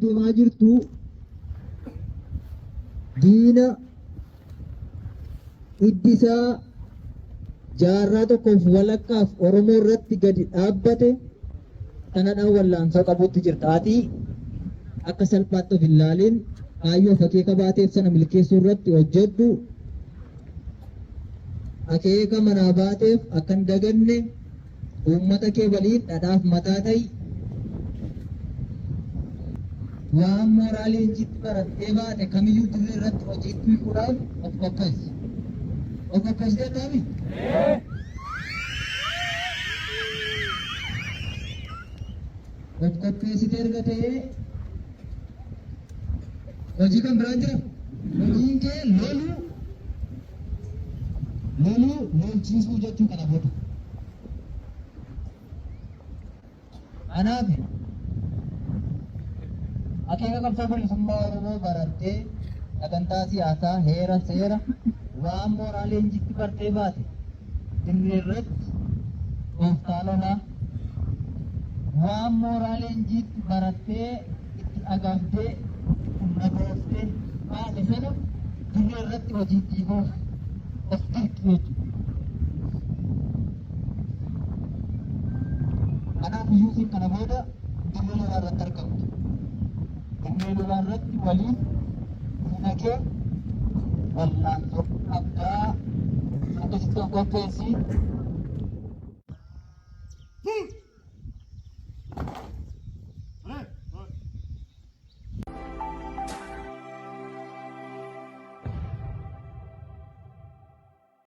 deemaa jirtu diina hiddi isaa jaarraa tokkoof walakkaaf Oromoo irratti gadi dhaabbate sanadhaan wallaansoo qabuutti jirta. Ati akka salphaatti of hin laalin, kaayyoof akeeka baateef sana milkeessuu irratti hojjedhu. Akeeka manaa baateef akka hin daganne uummata kee waliin dhadhaaf mataa ta'i. Waan mooraa leenjiitti barattee baate kamiyyuu dirree irratti hojiitti hiikuudhaaf of qopheessi. Of qopheessitee taami? Of qopheessitee erga ta'ee hojii kan biraan jira? Hojiin kee loluu, loluu, lolchiisuu jechuu kana booda. Kanaaf akeeka qabsoo bilisummaa Oromoo barattee sagantaa siyaasaa, heera, seera waan mooraa leenjiitti bartee baate dirree irratti tooftaa lolaa waan mooraa leenjiitti barattee itti agabdee humna booftee baate sana dirree irratti hojiitti hiikuuf of dirqi jechuudha. Kanaaf iyyuu isin kana booda dirree lolaa irratti argamtu. Dirree lolaa irratti waliin diina kee wallaansoo qabdaa, akkasitti of qopheessi.